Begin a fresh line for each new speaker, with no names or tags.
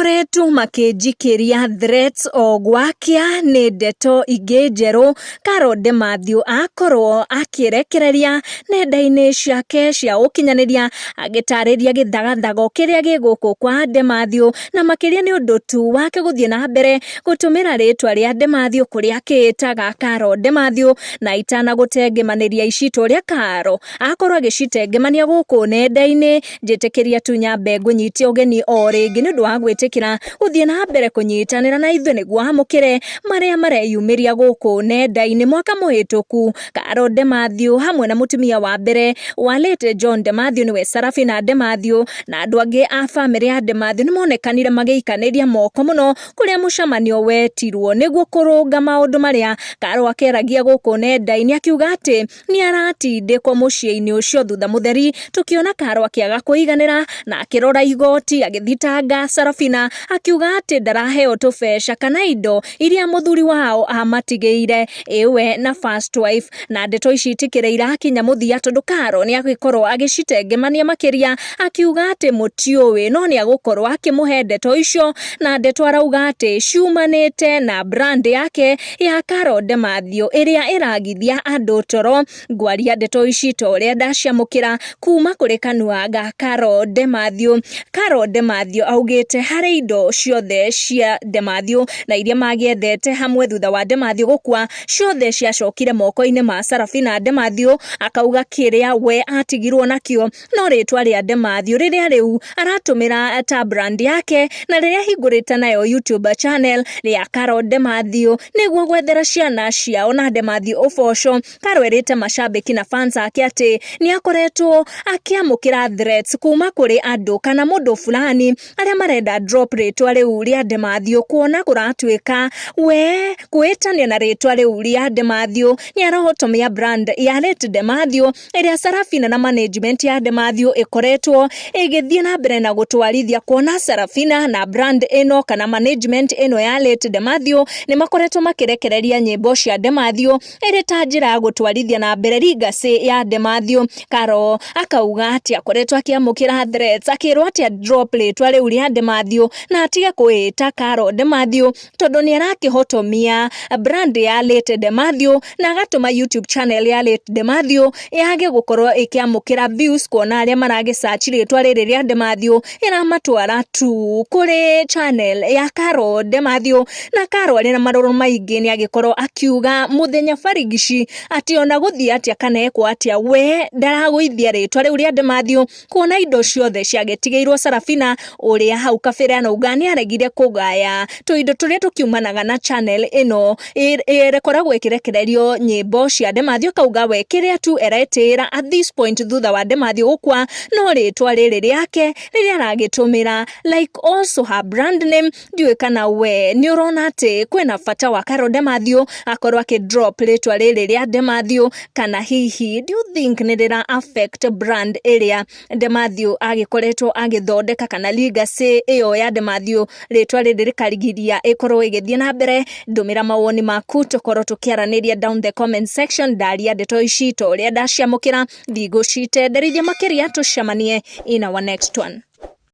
Makoretwo makĩnjikĩria threats o gwakĩa nĩ ndeto ingĩ njerũ Carol Demathew akorwo akĩrekereria nenda-inĩ ciake cia ũkinyanĩria agĩtarĩria gĩthagathago kĩrĩa gĩ gũkũ kwa Demathew, na makĩria nĩ ũndũ tu wake gũthiĩ na mbere gũtũmĩra rĩtwa rĩa Demathew kũrĩa akĩĩtaga Carol Demathew. Na itanagũtengemanĩria ici ta ũrĩa Carol akorwo agĩcitengemania gũkũ nenda-inĩ, njĩtĩkĩria tu nyambe ngũnyite ũgeni o rĩngĩ nĩ ũndũ wa gwĩtĩkĩra gũthiĩ na mbere kũnyitanĩra na ithuĩ nĩguo amũkĩre marĩa mareyumĩria gũkũ nenda-inĩ. Mwaka mũhĩtũku Carol Demathew hamwe na mũtumia wa mbere wa late John Demathew, nĩwe Sarafina Demathew, na andũ angĩ a bamĩrĩ ya Demathew nĩ monekanire magĩikanĩria moko mũno kũrĩa mũcemanio wetirwo nĩguo kũrũnga maũndũ marĩa Carol akeragia gũkũ nenda-inĩ, akiuga atĩ nĩ aratindĩkwo mũciĩ-inĩ ũcio. Thutha mũtheri tũkĩona Carol akĩaga kũiganĩra na akĩrora igoti agĩthitanga Sarafina akiuga atĩ ndaraheo tũbeca kana indo iria mũthuri wao amatigĩire ĩwe na first wife. Na ndeto ici itikĩrĩ irakinya mũthia tondũ Carol nĩ agĩkorwo agĩcitengemania makĩria akiuga atĩ mũtiũĩ no nĩ agũkorwo akĩmũhe ndeto icio, na ndeto arauga atĩ ciumanĩte na brand yake ya Carol Demathew ĩrĩa ĩragithia andũ toro. Ngwaria ndeto ici ta ũrĩa ndaciamũkĩra kuma kũrĩ kanua ga Carol Demathew. Carol Demathew augĩte harĩ indo ciothe cia Demathew na iria magĩethete hamwe thutha wa Demathew gũkua, ciothe ciacokire moko-inĩ ma Sarafina Demathew. Akauga kĩrĩa we atigirwo nakĩo no rĩtwa rĩa Demathew rĩrĩa rĩu aratũmĩra ta brand yake na rĩrĩa ahingũrĩte nayo YouTube channel rĩa Carol Demathew nĩguo gwethera ciana ciao na Demathew ũboco. Carol erĩte macambĩki na fans ake atĩ nĩ akoretwo akĩamũkĩra threats kuma kũrĩ andũ kana mũndũ fulani arĩa marenda drop rĩtwa rĩu rĩa Demathew, kuona kũratuĩka we kwĩtania na rĩtwa rĩu rĩa Demathew nĩ arahotomia brand ya late Demathew ĩrĩa Sarafina na management ya Demathew ĩkoretwo ĩgĩthiĩ na mbere na gũtwarithia, kuona Sarafina na brand ĩno kana management ĩno ya late Demathew nĩ makoretwo makĩrekereria nyĩmbo cia Demathew ĩrĩ ta njĩra ya gũtwarithia na mbere legacy ya Demathew. Carol akauga atĩ akoretwo akĩamũkĩra threats akĩrwo atĩ drop rĩtwa rĩu rĩa Demathew na atige kwĩĩta Carol Demathew tondũ nĩ arakĩhotomia brand ya late Demathew na agatũma YouTube channel ya late Demathew yage gũkorwo ĩkĩamũkĩra views, kuona arĩa maragĩ search rĩtwa rĩrĩ rĩa Demathew ĩramatwara tu kũrĩ channel ya Carol Demathew. Na Carol arĩ na marũrũ maingĩ nĩ agĩkorwo akiuga mũthenya barigici atĩ ona gũthiĩ atĩa kana ekwo atĩa we ndaragũithia rĩtwa rĩu rĩa Demathew, kuona indo ciothe ciagĩtigĩirwo Sarafina ũrĩa hau kabere anauga nĩ aregire kũgaya tũindo tũrĩa tũkiumanaga na channel ĩno ĩkoragwo ĩkĩrekererio nyĩmbo cia Demathew. Akauga we kĩrĩa tu eretĩĩra at this point thutha wa Demathew gũkua no rĩtwa rĩrĩ rĩake rĩrĩa aragĩtũmĩra, like also her brand name. Ndiũĩ kana we nĩ ũrona atĩ kwĩna bata wa Carol Demathew akorwo akĩ drop rĩtwa rĩrĩ rĩa Demathew, kana hihi do you think nĩ rĩra affect brand ĩrĩa Demathew agĩkoretwo agĩthondeka kana legacy ĩyo ya Demathew, rĩtwa rĩrĩ rĩkarigiria ĩkorwo ĩgĩthiĩ na mbere? Ndũmĩra mawoni maku tũkorwo tũkĩaranĩria down the comment section. Ndaria ndeto ici ta ũrĩa ndaciamũkĩra, ndigũcitenderithia makĩria. Tũcemanie in our next one.